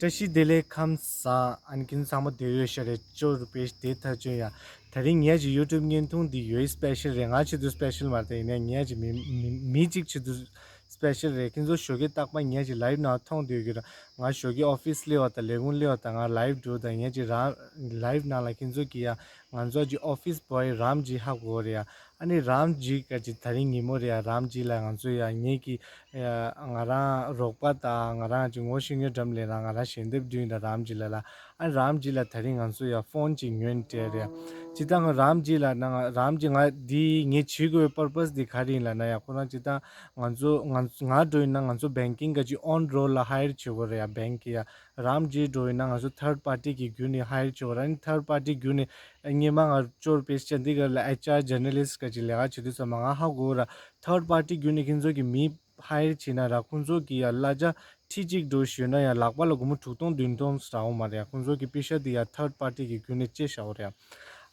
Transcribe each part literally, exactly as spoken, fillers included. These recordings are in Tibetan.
བཀྲ་ཤིས་བདེ་ལེགས། ཁམས་བཟང་། ཨ་ནི་ཁྱེད་ཚང་མ་བདེ་ཡོད་ཤག་རེད། ཅོ་རུ་པེ་ཤི་དེ་ཐག་ཆོད་ཡ། དེ་རིང་ངེད་ཀྱི་ཡུ་ཊུབ་བརྙན་ཐུང་འདི་ཡོད་སི་པེ་ཤལ་རེད། ང་ཆེད་དུ་སི་པེ་ཤལ་མ་རེད། ཡིན་ནའི་ངེད་ཀྱི་མི་མི་མི་གཅིག་ཆེད་དུ་སི་པེ་ཤལ་རེད། ཁྱེད་ཚོ་ཞོགས་ཀས་རྟག་པར་ངེད་ཀྱི་ལའིབ་ནང་མཐོང་སྡོད་ཀྱི་རེད། ང་ཞོགས་ཀས་ཨོ་ཕི་སི་སླེབས་པ་དང་ལས་ཁུངས་སླེབས་པ་དང་ང་ལའིབ་འགྲོ་དང་། ངེད་ཀྱི་རང་ལའིབ་ནང་ལ་ཁྱེད་ཚོ་གི་ཡ་ང་ཚོ་གི་ཨོ་ཕི་སི་བོའི་རམ་ཇི་ཧ་གོ་རེད་ཡ། ཨ་ནི་རམ་ཇི་ག་ཅིག་དེ་རིང་ཉིན་མོ་རེད་ཡ། རམ་ཇི་ལ་ང་ཚོ་ཡ་ངེད་ཀྱི་ཡ་ང་རང་རོགས་པ་དང་ང་རང་གཅིག་ངོ་ཤེས་ཉོ་འགྲམ་ལས་རང་ང་རང་ཞལ་འདེབས་བསྐྲུན་ཡིན་ད་རམ་ཇི་ལ་ལ། ཨ་རམ་ཇི་ལ་དེ་རིང་ང་ཚོ་ཡ་ཕོན་ཅིག་ཉོས་སྤྲད་རེད་ཡ། ཅི་ད་ང་རམ་ཇི་ལ་ན་ང་རམ་ཇི་ང་འདི་ངས་བྱེད་དགོས་པའི་པར་པས་འདི་ག་རེ་ཡིན་ལ་ན་ཡ། ཁོ་རང་ཅི་ད་ང་ཚོ་ང་ང་འགྲོ་ཡིན་ན་ང་ཚོ་བེང་ཀིང་ག་ཅིག་ཨོན་རོལ་ལ་ཧ་ཡར་བྱེད་དགོས་རེད་ཡ། བེང་གི་ཡ་རམ་ཇི་འགྲོ་ཡིན་ན་ང་ཚོ་ཐར་པར་ཊི་གི་བརྒྱུད་ནས་ཧ་ཡར་བྱེད་དགོས་རེད། ཨ་ནི་ཐར་པར་ཊི་བརྒྱུད་ནས་སྔོན་མ་ང་ཅོར་པེ་ཤི་འདི་ག་ལ་ཨེཆ་ཨར་ཇར་ནལ་ལིསི་ག་ཅིག་ལས་ཀ་བྱེད་དུས་ཙམ་པ་ང་ཧ་གོ་ར། ཐར་པར་ཊི་བརྒྱུད་ནས་ཁྱེད་ཚོ་གི་མི་ཧ་ཡར་བྱེད་ན་ར་ཁོང་ཚོ་གི་ཡ་གླ་ཆ་ཁྲི་གཅིག་འགྲོ་ཞུས་ན་ཡང་ལག་པ་ལ་སྒོར་མོ་དྲུག་སྟོང་བདུན་སྟོང་རག་འོང་མ་རེད་ཡ། ཁོང་ཚོ་གི་པེ་ཤ་འདི་ཡ་ཐར་པར་ཊི་གི་བརྒྱུད་ནས་སྤྲད་བཞག་འོ་རེད་ཡ།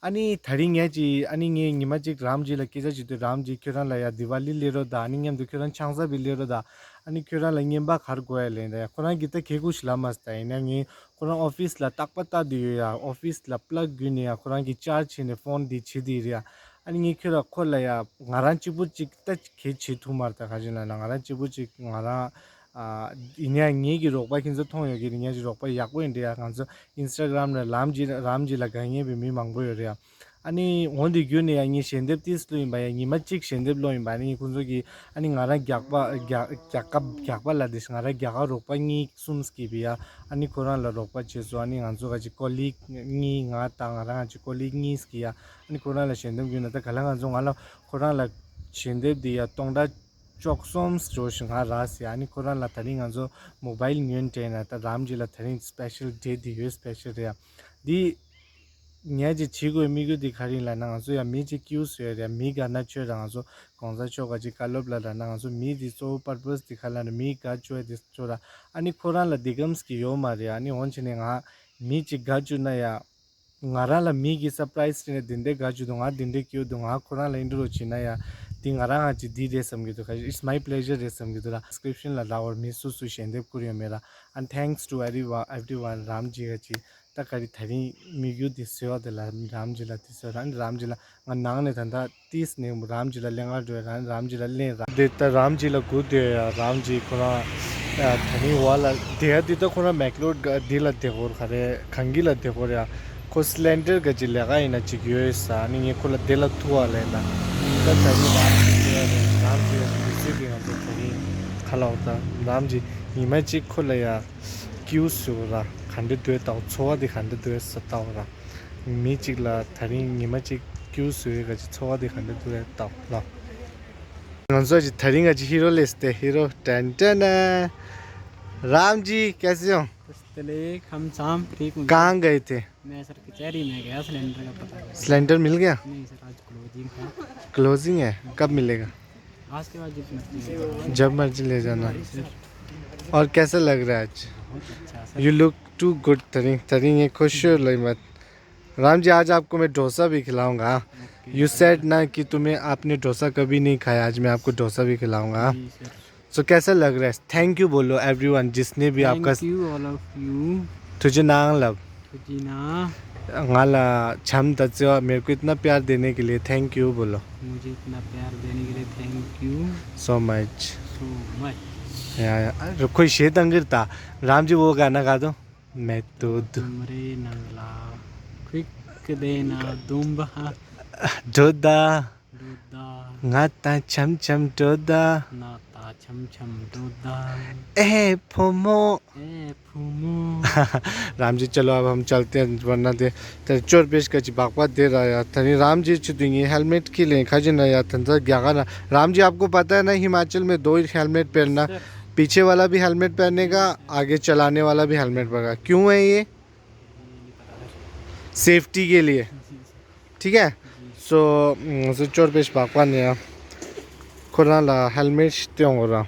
ཨ་ནི་དེ་རིང་ངས་ཅི་ཨ་ནི་ངས་ཉི་མ་གཅིག་རམ་ཇི་ལ་སྐད་ཆ་བྱེད་དུས་རམ་ཇི་ཁྱོད་རང་ལ་ཡ་དི་ཝ་ལི་སླེབས་རོགས་དང་། ཨ་ནི་མཉམ་དུ་ཁྱོད་རང་ཆང་ས་བི་སླེབས་རོགས་དང་། ཨ་ནི་ཁྱོད་རང་ལ་རྔན་པ་ག་རེ་དགོས་ཡ་ལན་དང་ཡ། ཁོ་རང་གི་ད་གལ་ཁུ་ཞིག་ལབ་མ་སི་ད། ཡིན་ན་ངས་ཁོ་རང་ཨོ་ཕི་སི་ལ་རྟག་པ་ལྟ་དུས་ཡོད་ཡ། ཨོ་ཕི་སི་ལ་པི་ལག་བརྒྱུད་ནས་ཡ་ཁོ་རང་གི་ཅར་ཇི་བྱས་ནས་ཕོན་འདི་བྱེད་དེ་རེད་ཡ། ཨ་ནི་ངས་ཁྱོད་ལ་ཁོ་ལ་ཡ་ང་རང་གཅིག་པུ་གཅིག་ད་གལ་བྱེད་ཐུབ་མ་རེད་ད། ག་ཅིག་ལ་ན་ང་རང་གཅིག་པུ་གཅིག་ང་རང་ཨ་ཡིན་ཡ་ངེད་ཀྱི་རོགས་པ་ཁྱེད་ཚོ་མཐོང་ཡོད་ཀྱི་རེད། ངེད་ཀྱི་རོགས་པ་ཡག་པོ་ཡིན་འདྲ་ཡ། ང་ཚོ་ཨིན་སི་ཊ་གྷ་རམ་ལ་རམ་ཇི་རམ་ཇི་ལ་དགའ་མཁན་པའི་མི་མང་པོ་ཡོད་རེད་ཡ། ཨ་ནི་འོན་ཏེ་བརྒྱུད་ནས་ཡང་ངས་ཞལ་འདེབས་ཏིས་བླུགས་ཡིན་པ་ཡ། ཉི་མ་གཅིག་ཞལ་འདེབས་བླུགས་ཡིན་པ། ཨ་ནི་ཁོང་ཚོ་གིས་ཨ་ནི་ང་རང་རྒྱག་པ་རྒྱག་རྒྱག་ཀ་རྒྱག་པ་ལ་དེ་ང་རང་རྒྱག་ཁ་རོགས་པ་གཉིས་གསུམ་སྐྱིད་པ་ཡ། ཨ་ནི་ཁོ་རང་ལ་རོགས་པ་བྱས་སོ། ཨ་ནི་ང་ཚོ་ག་ཅིག་ཀོ་ལིག་གཉིས་ང་དང་ང་རང་ག་ཅིག་ཀོ་ལིག་གཉིས་སྐྱིད་ཡ། ཨ་ནི་ཁོ་རང་ལ་ཞལ་འདེབས་བརྒྱུད་ན་ད་ག་ལ་ང་ཚོ་ང་ལ་ཁོ་རང་ལ་ཞལ་འདེབས་དེ་ཡ་སྟོང་ཕྲག་བཅུ་གསུམ་འགྲོ་ཞིག་ང་རག་སི། ཨ་ནི་ཁོ་རང་ལ་དེ་རིང་ང་ཚོ་མོ་བྷའིལ་ཉོས་སྤྲད་ན་ད་རམ་ཇི་ལ་དེ་རིང་སི་པེ་ཤལ་ཌེ་དེ་ཡོད། སི་པེ་ཤལ་རེད་ཡ། འདི་ངས་ཅིག་བྱེད་དགོས་དམིགས་ཡུལ་འདི་ག་རེ་ཡིན་ལབ་ན་ང་ཚོ་ཡང་མི་གཅིག་སྐྱིད་པོ་བཟོ་ཡ་རེད། མི་དགའ་ན་ཆོས་ར། ང་ཚོ་གོང་ས་མཆོག་ག་ཅིག་བཀའ་སློབ་ལ་ལབ་ན་ང་ཚོ་མི་འདི་གཙོ་བོ་པར་པས་འདི་ག་ལབ་ན་མི་དགའ་བཅུག་ཡ་འདི་གཙོ་ར། ཨ་ནི་ཁོ་རང་ལ་འདི་གམ་གི་ཡོད་མ་རེད། ཨ་ནི་འོན་ཆེ་ནས་ང་མི་གཅིག་དགའ་བཅུག་ན་ཡ་ང་རང་ལ་མི་གི་སར་པ་རའི་སི་བྱས་ནས་འདི་འདྲའི་དགའ་བཅུག་འདུག་ང་འདི་འདྲའི་སྐྱིད་པོ་འདུག་ང་ཁོ་རང་ལ་ཨིན་ཊར་བིའུ་བྱས་ན་ཡ་འདི་ང་རང་ང་ཅིག་འདི་རེད་བསམ་གྱི་འདུག It's my pleasure རེད་བསམ་གྱི་འདུག་ར། ཌི་སི་ཀི་རིབ་ཤན་ལ་ལབ་བར་མི་སུ་སུ་ཞལ་འདེབས་བསྐུར་ཡོད་མེད་ར། And thanks to everyone everyone རམ་ཇི་ག་ཅིག་ད་ག་རེ་དེ་རིང་དམིགས་ཡུལ་འདི་བཟོས་པ་དེ་ལ་རམ་ཇི་ལ་དེ་བཟོས་རང་རམ་ཇི་ལ་ང་ནང་ནས་ད་ལྟ་ཏིས་ནས་རམ་ཇི་ལ་གླེང་ག་འགྲོ་རང་རམ་ཇི་ལ་གླེང་ར། དེ་ད་རམ་ཇི་ལ་སྒུག་སྡོད་ཡ། རམ་ཇི་ཁོ་རང་ད་ནི་བ་ལ་དེ་ཡ་དེ་ད་ཁོ་རང་མེག་ལོར་འདི་ལ་བསྡད་ཁོར་ག་རེ་གང་གི་ལ་བསྡད་ཁོར་ཡ། ཁོ་སི་ལེན་ཌར་ག་ཅིག་ལས་ཀ་ཡིན་ན་ཅིག་ཡོད་ས། ཨ་ནི་ངས་ཁོ་ལ་དེ་ལ་ཐུག་བ་ལས་ད་ད་ད་ནི་རམ་ཇི་དེ་ཡ་རེད། རམ་ཇི་ཡ་དེ་སུས་གི་ང་ཚོ་དེ་རིང་ཁ་ལ་འོ་ད་རམ་ཇི་ཉི་མ་གཅིག་ཁོ་ལ་ཡ། སྐྱིད་པོ་བཟོ་ར། ག་འདྲ་འདུག་ལྟ་འཚོ་བ་འདི་ག་འདྲ་འདུག་ས་ལྟ་ར། མི་གཅིག་ལ་དེ་རིང་ཉི་མ་གཅིག་སྐྱིད་པོ་བཟོ་ཡས་ག་ཅིག་འཚོ་བ་འདི་ག་འདྲ་འདུག་ལྟ་ལ། ང་ཚོ་ཅིག་དེ་རིང་ག་ཅིག་ཧི་རོ་ལས་ཏེ་ཧི་རོ་ཏན་ཏན་ན། राम जी कैसे हो? नमस्ते, कम शाम ठीक हूँ। कहाँ गए थे? मैं सर कचहरी में गया, सिलेंडर का पता करने। सिलेंडर मिल गया? नहीं सर, आज क्लोजिंग था। क्लोजिंग है, कब मिलेगा? आज के बाद जब मर्जी ले जाओ। जब मर्जी ले जाना। और कैसा लग रहा है आज? बहुत अच्छा sir. You look too good, तरिंग। तरिंग ये खुश हो लो मत। राम जी, आज आपको मैं डोसा भी खिलाऊंगा। यू सेड ना कि तुम्हें, आपने डोसा कभी नहीं खाया, आज मैं आपको डोसा भी खिलाऊंगा। जी सर। सो कैसा लग रहा है? थैंक यू बोलो एवरीवन, जिसने भी आपका thank you all of you. तुझे नाम लब। तुझे ना। ང་ལ་བྱམས་དང་བརྩེ་བ། मेरे को इतना प्यार देने के लिए थैंक यू बोलो। मुझे इतना प्यार देने के लिए thank you. So much। So much। या, या। रुको, शेर तंगीर था। राम जी, वो गाना गा दो। मैं तो दु- तुमरे नंगला। क्विक देना दुम्बा। डोदा। ང་དང་འཆམ་འཆམ་འགྲོ་ད། ང་དང་འཆམ་འཆམ་འགྲོ་ད། ཨེ་བུ་མོ། ཨེ་བུ་མོ། राम जी, चलो अब हम चलते हैं, वरना दे तेरे चोर पेश का जी बागवा दे रहा यार। तनी राम जी, चुदुंगी हेलमेट की ले खा जी ना यार, तंजा क्या करना। राम जी, आपको पता है ना, हिमाचल में दो ही हेलमेट पहनना, पीछे वाला भी हेलमेट पहनेगा, आगे चलाने वाला भी हेलमेट पहनेगा। क्यों है ये? सेफ्टी के लिए। ठीक है। सो, सो चोर पेश बागवा ने, ཁོ་རང་ལ་ཧེལ་མེཊ་སྟོན་འོ་ར།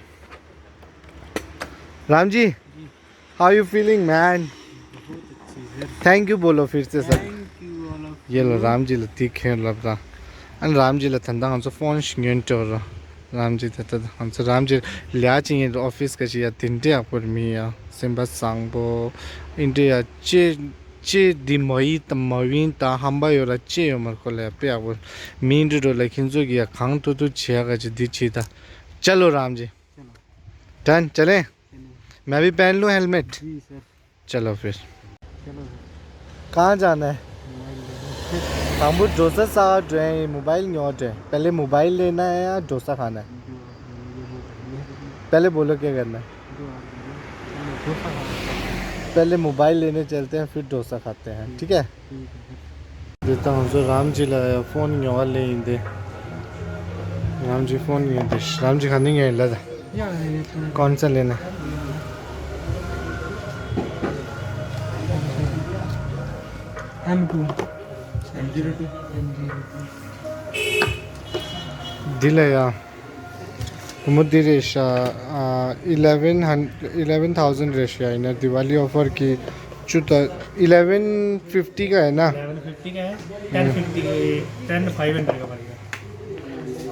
राम ji, how you feeling, man? बहुत अच्छी सर। थैंक यू बोलो फिर से sir. Thank you all of ये लो। राम जी ལ་དེ་ཁྱེར་ལབ་ར། ཨན་རམ་ཇི་ལ་ད་ལྟ་ང་ཚོ་ཕོན་ཞིག་ཉོས་འགྲོ་ར། རམ་ཇི་ད་ལྟ་ང་ཚོ་རམ་ཇི་ལ་ཅིག་ཡིན། ཨོ་ཕིས་ག་ཅིག་ཡ་དེ་འདྲ་ཡག་པོ་རེད། མི་ཡ་སེམས་པ་བཟང་པོ་ཨིན་འདྲ་ཡ། ཅེ་ཅེ་འདི་མ་ཡིན་ད་མ་ཡིན་ད་ཧམ་པ་ཡོད་ར་ཅེ་ཡོད་མར་ཁོ་ལ་ཡ་དཔེ་ཡག་པོ་རེད། མི་འདྲ་འགྲོ་ལ་ཁྱེད་ཚོ་གི་ཡ་གང་ཐུབ་ཐུབ་བྱེད་ཡ་ག་ཅིག་འདི་བྱེད་ད། ཅ་ལོ་རམ་ཇི། ཌན་ཅ་ལེ། མེ་བི་པན་ལུ་ཧེལ་མེཊ། जी सर। चलो फिर। चलो सर। कहाँ जाना है? मोबाइल ले लो। དང་པོ་འགྲོ་ས་གསར་པ་འགྲོ་ཡ་ཡིན། མོ་བའིལ་ཉོ་འགྲོ། पहले मोबाइल लेना है या डोसा खाना है? जो, जो, जो, जो, पहले बोलो क्या करना है? जो आप बोलो। पहले डोसा खाना है। पहले मोबाइल लेने चलते हैं, फिर डोसा खाते हैं, ठीक है? ठीक है सर। འདི་ད་ང་ཚོ་རམ་ཇི་ལ་ཕོན་ཉོ་བ་ལེན་ཡིན་ཏེ། རམ་ཇི་ཕོན་ཉོས་ཏེ། རམ་ཇི་ག་འདི་ཉོས་ཡིན་ལ་ད། या, ये तो कौन सा लेना है? M two. M zero two. M zero to. འདི་ལ་ཡ། སྒོར་མོ་འདི་རེད་ཤག་ཨ། eleven hundred, eleven thousand རེད་ཤག་ཡིན་ན་དི་ཝ་ལི་ཨོ་ཕར་གྱི་བཅུ་དང་eleven fifty का है ना? इलेवन फिफ्टी का है। टेन फिफ्टी का, टेन फ़ाइव हंड्रेड का पड़ेगा।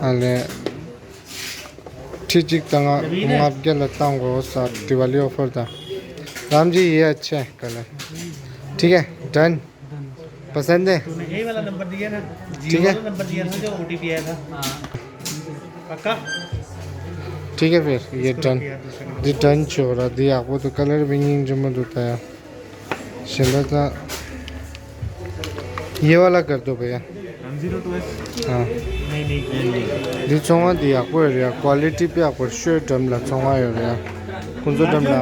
ཨ་ལེ། ཁྲི་གཅིག་དང་ལྔ་བརྒྱ་ལ་བཏང་དགོས་ས་དི་ཝ་ལི་ཨོ་ཕར་དང་། राम जी ये अच्छा है कलर। ठीक है, डन। पसंद है? तूने यही वाला नंबर दिया ना? ठीक है। जियो वाला नंबर दिया था जो ओटीपी आया था। हाँ। पक्का? ठीक है फिर ये डन। འདི་ཌན་བྱོས་ར། འདི་ཡག་པོ་འདུག་ཀ་ལར་བི་ཉིང་ཇི་མོ་འདུག་ད་ཡ། གཞན་པ་ད། ये वाला कर दो भैया। एम ज़ीरो टू है। हाँ। नहीं, नहीं। འདི་ཚོང་བ་འདི་ཡག་པོ་ཡོད་རེད་ཡ། ཀོ་ལི་ཊི་དཔེ་ཡག་པོ་རེད། ཤོད་འགྲམ་ལ་ཚོང་བ་ཡོད་རེད་ཡ། ཁོང་ཚོ་འགྲམ་ལ།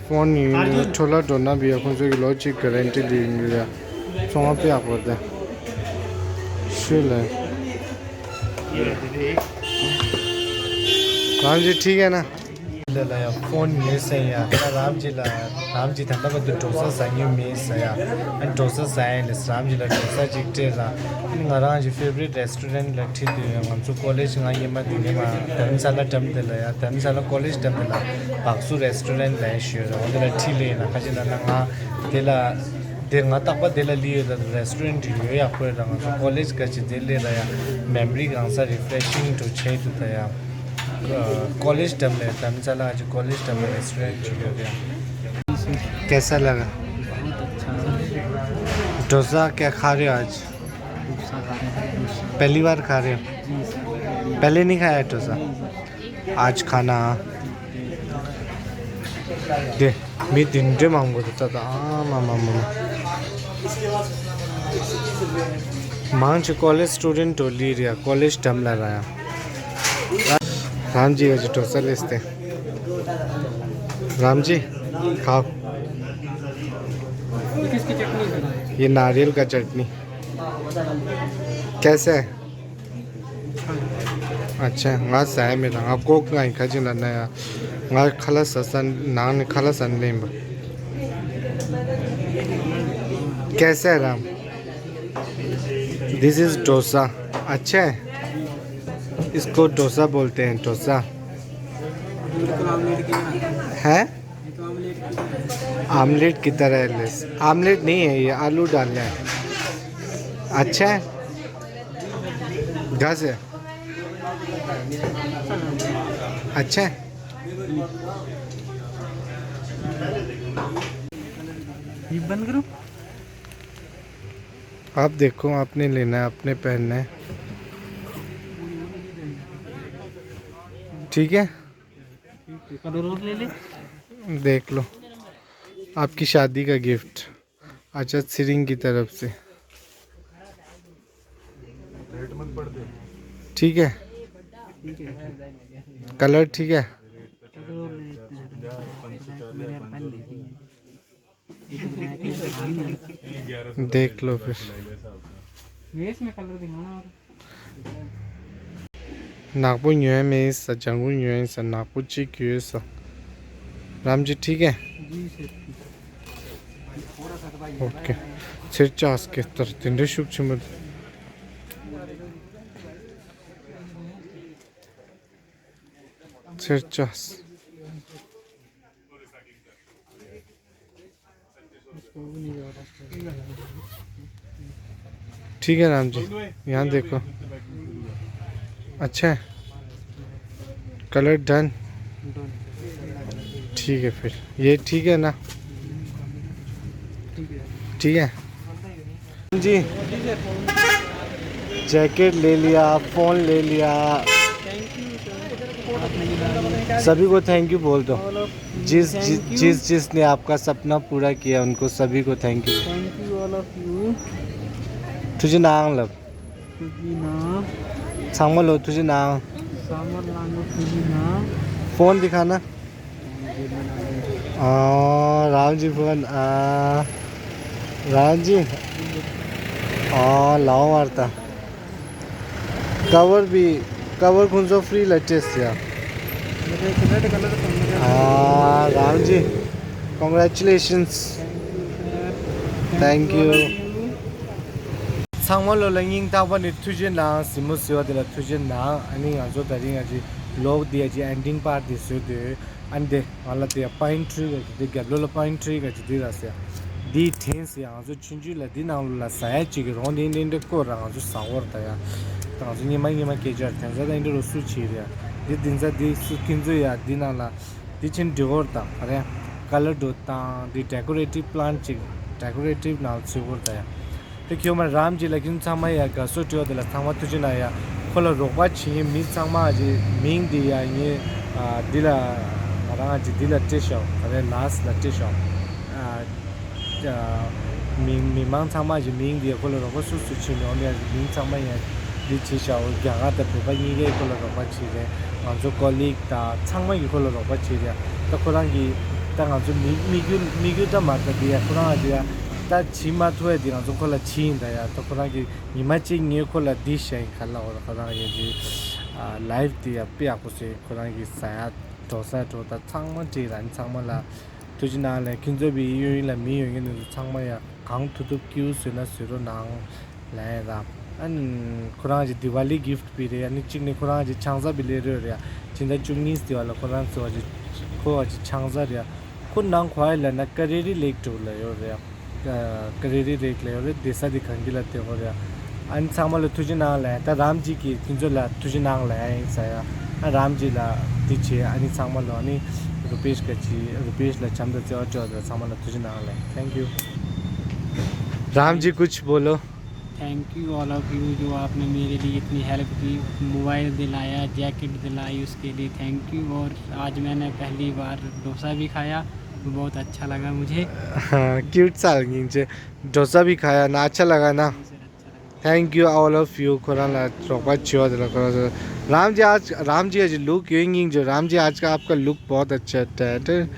ཕོན་ཡིན་འཕྲོ་བརླག་འགྲོ་ན་བི་ཡ་ཁོང་ཚོ་གི་ལོ་གཅིག་ག་རན་ཊི་ལི་ཡིན་གི་རེད། ཚོང་བ་དཔེ་ཡག་པོ་རེད། ཤོད་ལ། རམ་ཇི་ཐིག་ཡ་ན། ལ་ལ་ཡ་ཕོན་ཉོས་ཟེར་ཡ། ད་རམ་ཇི་ལ་རམ་ཇི་ད་ལྟ་བར་དུ་འགྲོ་ས་ཟ་མྱོང་མེད་ཟེར་ཡ། ཨ་འགྲོ་ས་ཟ་ཡ་ལས་རམ་ཇི་ལ་འགྲོ་ས་ཅིག་སྤྲད་ར། ཨ་ནི་ང་རང་གི་ཕེ་ཝ་རིཊ་རེ་སི་ཊོ་རེན་ཊི་ལ་ཁྲིད་དུ་ཡོད། ང་ཚོ་ཀོ་ལེཇ་ང་སྔོན་མ་དེ་ནས་མ་དྷ་རམ་ས་ལ་འགྲམ་དེ་ལ་ཡ། དྷ་རམ་ས་ལ་ཀོ་ལེཇ་འགྲམ་དེ་ལ་བག་སུ་རེ་སི་ཊོ་རེན་ཊི་ལ་ཡ་ཞུ་ཡོད་ར། འོ་དེ་ལ་ཁྲིད་ལས་ཡིན་ན་ཁ་ཅིག་ལ་ན་ང་དེ་ལ། དེ་ང་རྟག་པར་དེ་ལ་སླེབས་ཡོད། ད་རེ་སི་ཊོ་རེན་ཊི་ཡོད་ཡག་པོ་ཡོད། ད་ང་ཚོ་ཀོ་ལེཇ་ག་ཅིག་དེ་སླེབས་ད་ཡ་མེ་མོ་རི་གང་ས་རི་ཕེ་རེ་ཤིང་དུ་བྱས་འདུག་ད་ཡ། ཀོ་ལེཇ་འགྲམ་ལ་དྷ་རམ་ས་ལ་ག་ཅིག་ཀོ་ལེཇ་འགྲམ་ལ་རེ་སི་ཊོ་རེན་ཊི་ཅིག་ཡོད་ད་ཡ། कैसा लगा? डोसा क्या खा रहे हो आज? पहली बार खा रहे हो? पहले नहीं खाया डोसा? आज खाना। དེ། མི་དེ་འདྲ་མང་པོ་འདུག་ད་ད། ཨ་མ་མ་མ་མ། མང་ཆེ་ཀོ་ལེཇ་སི་ཊུ་ཌེན་ཊི་འདྲ་ལི་རེད་ཡ། ཀོ་ལེཇ་འགྲམ་ལ་ར་ཡ། རམ་ཇི་ཡ་ཅི་འགྲོ་ས་རེད་ཏེ། རམ་ཇི། खाओ। ये नारियल का चटनी। कैसा है? अच्छा, ང་ཟ་ཡ་མེད་ད། ང་ལྐོག་ང་ཡིན་ཁ་ཅིག་ལ་ན་ཡ། ང་ཁ་ལག་ཟ་ས་ནང་ནས་ཁ་ལག་ཟ་ནས་ལེན་པ། कैसा है राम? This is dosa. अच्छा है? इसको डोसा बोलते हैं, डोसा। बिल्कुल ऑमलेट की तरह। है? ये तो ऑमलेट की तरह है। ऑमलेट की तरह है, लेस। ऑमलेट नहीं है, ये आलू डालना है। अच्छा है? घास है? अच्छा है? ये बंद करो। आप देखो, आपने लेना है, आपने पहनना है। ठीक है? कलर और ले ले। देख लो, आपकी शादी का गिफ्ट आचार्य सिरिंग की तरफ से। ठीक है, कलर ठीक है। देख लो फिर। ནག་པོ་ཉོས་མེད་ས། ལྗང་གུ་ཉོས་ས། ནག་པོ་གཅིག་ཡོད་ས། རམ་ཇི་ཐིག་གེ། ཨོ་ཁེ། ཚེར་ལྕགས་སྐེ་ལྟར་དེ་འདྲ་ཤུགས་ཆེན་པོ། ཚེར་ལྕགས། ठीक है राम जी, यहाँ देखो। अच्छा है। Colour done. ठीक है, फिर ये ठीक है ना? ठीक है जी। जैकेट ले लिया, फोन ले लिया। सभी को थँक्यू बोल दो। जिस जिस जिस जिसने आपका सपना पूरा किया, उनको सभी को thank you. Thank you all of you. तुझे नाम लब। तुझे नाम। ཚང་མ་ལ་ཐུགས་རྗེ་གནང་། ཚང་མ་ལ་ཐུགས་རྗེ་གནང་། ཕོན་འདི་ཁ་ན། ཨ། རང་གི་ཕོན། ཨ། རང་གི། ཨ། ལའོ་མར་ད། ཀ་བར་བི། ཀ་བར་ཁོང་ཚོ་ཕི་རི་ལ་ཊེས་ཡ། ཨ། རང་གི། Congratulations. Thank you. ཚང་མ་ལོ་ལ་སྙིང་ཐག་པ་ནས་ཐུགས་རྗེ་གནང་། གཟིགས་མོ་གཟིགས་པ་དེ་ལ་ཐུགས་རྗེ་གནང་། ཨ་ནི་ང་ཚོ་དེ་རིང་ཨ་ཅི་ལོག་དེ་ཨ་ཅི་ཨེན་ཌིང་པར་དེ་བཟོས་དུས། ཨ་ནི་དེ་ང་ལ་དེ་པའིན་ཊི་རི་ག་ཅི་དེ་རྒྱབ་ལོགས་ལ་པའིན་ཊི་རི་ག་ཅི་དེ་ར་ཟེར། དེའི་ཐེངས་སུ་ང་ཚོ་ཆུང་ཆུང་ལ་དེ་ནང་ལོགས་ལ་ཟ་ཡ་ཅིག་གི་རོང་དེ་འདྲ་འདྲ་བསྐོར་ར་ང་ཚོ་ཟ་འོར་ད་ཡ། ད་ང་ཚོ་ཉི་མ་ཉི་མ་སྐད་ཆ་དེ་ཚོ་ད་འདི་འདྲ་རུ་སུ་བྱེད་རེད་ཡ། དེ་དེ་ཚོ་དེ་སུ་ཁྱེད་ཚོ་ཡ་དེ་ནང་ལ། དེ་ཕྱིན་འགྲིག་གོ་རེད་ད། ག་རེ། ཀ་ལར་འགྲོ་དང་དེ་ཌེ་ཀོ་རེ་ཊིབ་པི་ལན་ཊི་ཅིག་ཌེ་ཀོ་རེ་ཊིབ་ནང་ཚུད་གོ་རེད་ད་ཡ། དེ་ཁྱོད་མ་རམ་ཇི་ལ་ཁྱོད་ཚང་མ་ཡ་དགའ་བསུ་སྤྲོད་དེ་ལ་ཚང་མ་ཐུགས་རྗེ་གནང་ཡ། ཁོ་ལ་རོགས་པ་བྱེད་མཁན་མི་ཚང་མ་ཨ་ཅི་མིང་འདི་ཡ་ངས་ཨ་འདི་ལ་ང་རང་ཨ་ཅི་འདི་ལ་སྤྲད་ཤོག་ག་རེ་ལཱས་ལ་སྤྲད་ཤོག་ཨ། མི་མི་མང་ཚང་མ་གི་མིང་འདི་ཁོ་ལ་རོགས་པ་སུ་སུ་བྱེད་མི་འོང་ཡ་མིང་ཚང་མ་ཡ་འདི་བྱེད་བྱའོ། རྒྱ་གར་དང་བོད་པ་གཉིས་ཀས་ཁོ་ལ་རོགས་པ་བྱེད་རེད། ང་ཚོ་ཀོ་ལིག་དང་ཚང་མ་གིས་ཁོ་ལ་རོགས་པ་བྱེད་རེད། ད་ཁོ་རང་གི་ད་ང་ཚོ་མི་དམིགས་ཡུལ་དམིགས་ཡུལ་ད་མ་ད་འདི་ཡ་ཁོ་རང་ཨ་འདི་ཡ་ད་བྱེད་མ་ཐུབ་ཡ་འདི་ང་ཚོ་ཁོ་ལ་བྱེད་ཡིན་ད་ཡ། ད་ཁོ་རང་གི་ཉི་མ་གཅིག་ངས་ཁོ་ལ་འདི་བཤད་ཡིན་ག་ལ་འོ་ད་ཁོ་རང་ཡ་འདི་ལའིབ་འདི་ཡ་དཔེ་ཡག་པོ་བཟོས་ཡིན། ཁོ་རང་གི་ཟ་ཡ་འགྲོ་ས་འགྲོ་ད་ཚང་མ་འགྲིག་ར་ཚང་མ་ལ། ཐུགས་རྗེ་གནང་ལགས། ཁྱེད་ཚོ་བི་ཡོད་ཡིན་ལ་མི་ཡོད་མཁན་དེ་ཚོ་ཚང་མ་ཡ་གང་ཐུབ་ཐུབ་ཀྱིའུ་བཟོས་ན་བཟོས་རོགས་གནང་ལགས་ཡ་ད། ཨ་ནི་ཁོ་རང་གི་དི་ཝ་ལི་གིཕ་ཊི་བི་རེད་ཡ། ནི་གཅིག་ནི་ཁོ་རང་གི་ཆང་ས་བི་ལེ་རོ་རེད་ཡ། ཕྱི་ཟླ་བཅུ་གཉིས་དེ་བ་ལ་ཁོ་རང་ཚོ་བ་གི་ཁོ་བ་གི་ཆང་ས་རེད་ཡ། ཁོ་ནང་ཁོ་ཨའི་ལ་ན་ཀ་རེ་རི་ལེག་ཊོར་ལ་ཡོད་རེད་ཡ། ཀ་རེ་རི་རེད་ལ་ཡོད་རེད། བསྡད་ས་དེ་གངས་སྐྱིད་ལ་བསྡད་ཡོད་རེད། ཨ་ནི་ཚང་མ་ལ་ཐུགས་རྗེ་གནང་ལགས། ད་རམ་ཇི་གིས་ཁྱེད་ཚོ་ལ་ཐུགས་རྗེ་གནང་ལགས་ཡིན་ཟེར་ཡ། ཨ་རམ་ཇི་ལ་འདི་བྱས། ཨ་ནི་ཚང་མ་ལ་ཨ་ནི་རུ་པེཤ་ག་ཅི་རུ་པེཤ་ལ་བྱམས་དང་བརྩེ་བ་སྤྲོད་དང་ཚང་མ་ལ་ཐུགས་རྗེ་གནང་ལགས། Thank you. Ram जी कुछ बोलो। Thank you all of you जो आपने मेरे लिए इतनी हेल्प की, मोबाइल दिलाया, जैकेट दिलाई, उसके लिए थैंक यू। और आज मैंने पहली बार डोसा भी खाया, बहुत अच्छा लगा मुझे। हाँ, क्यूट सा लगी मुझे। डोसा भी खाया ना, अच्छा लगा ना? जी सर, अच्छा लगा। Thank you all of you. ཁོ་རང་ལ་རོགས་པ་བྱེད་པ་དེ་ལ་ཁོ་རང་ཚོ། राम जी आज राम जी आज लुक यूं जो राम जी आज का आपका लुक बहुत अच्छा है।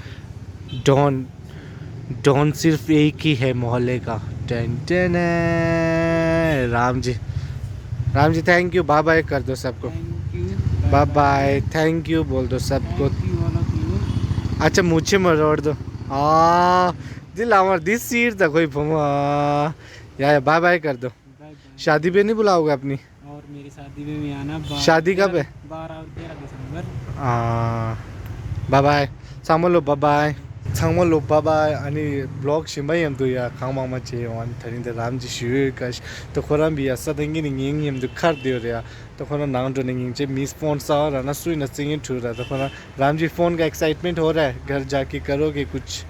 डॉन डॉन सिर्फ एक ही है मोहल्ले का। टन टन। Ram ji Ram ji thank you bye bye कर दो सबको। बाय बाय थैंक यू बोल दो सबको। अच्छा मुझे मरोड़ दो। हाँ दिल हमार दिस सीट था कोई फुमा। या या बाय बाय कर दो। शादी पे नहीं बुलाओगे अपनी? और मेरी शादी में भी आना। बारह शादी कब है? बारह और तेरह दिसंबर। हाँ बाय बाय। ཚང་མ་ལོ་བ་བའི། ཚང་མ་ལོ་བ་བའི། ཨ་ནི་བི་ལོག་གཞན་པ་མཉམ་དུ་ཡ་གང་མང་མང་བྱས་ཡོང་། ཨ་ནི་དེ་རིང་འདི་རམ་གྱི་ཞུ་ཡོད་ཀ་ཤི་ད་ཁོ་རང་བི་ཡ་ས་དང་གི་ནི་ངེད་མཉམ་དུ་ཁར་བསྡད་ཡོད་རེད་ཡ། ད་ཁོ་རང་ནང་འགྲོ་ནས་ངེད་ཅེ་མིས་ཕོན་ས་བ་ར་ན་སུའི་ན་རྩི་ངན་ཁྲུ་ར། ད་ཁོ་རང་རམ་གྱི་ཕོན་ག་ཨེག་སའིད་མེན་ཊི་ཧོ་ར་གར་ཇ་ཀི་ཀ་རོ་གི་ཀུཆ།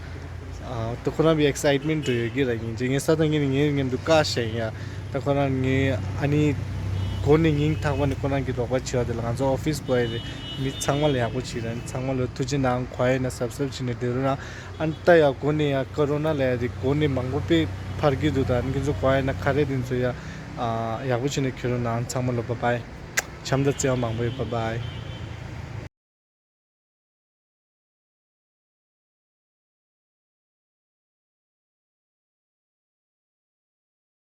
ཨ་ད་ཁོ་རང་བི་ཨེག་སའིད་མེན་ཊི་འགྲོ་ཡོད་ཀྱི་ར། ཡིན་ཅེ་ངའི་ས་དང་ངེད་ངེད་མཉམ་དུ་བཀའ་བཞེས་ཡ། ད་ཁོ་རང་ངའི་ཨ་ནི་གོ་ནས་སྙིང་ཐག་པ་ནས་ཁོ་རང་གི་རོགས་པ་བྱེད་པ་དེ་ལ་ང་ཚོ་ཨོ་ཕིས་བོ་ཡི་རེད། མི་ཚང་མ་ལ་ཡག་པོ་བྱེད་ར། ཚང་མ་ལ་ཐུགས་རྗེ་གནང་། གོ་ཡ་ན་སབ་སབ་བྱེད་ནས་བསྡད་རོགས་གནང་། ཨ་ནི་ད་ཡ་གོ་ནས་ཡ་ཀོ་རོ་ན་ལ་ཡ་དེ་གོ་ནས་མང་པོ་དཔེ་འཕར་གྱི་འདུག་ད་ཨ་ནི་ཁྱེད་ཚོ་གོ་ཡ་ན་ཁ་རས་དེ་ཚོ་ཡ་ཡག་པོ་བྱེད་ནས་འཁྱེར་རོགས་གནང་། ཚང་མ་ལ་བ་བའི། བྱམས་དང་བརྩེ་བ་མང་པོ་ཡོད། བ་བའི།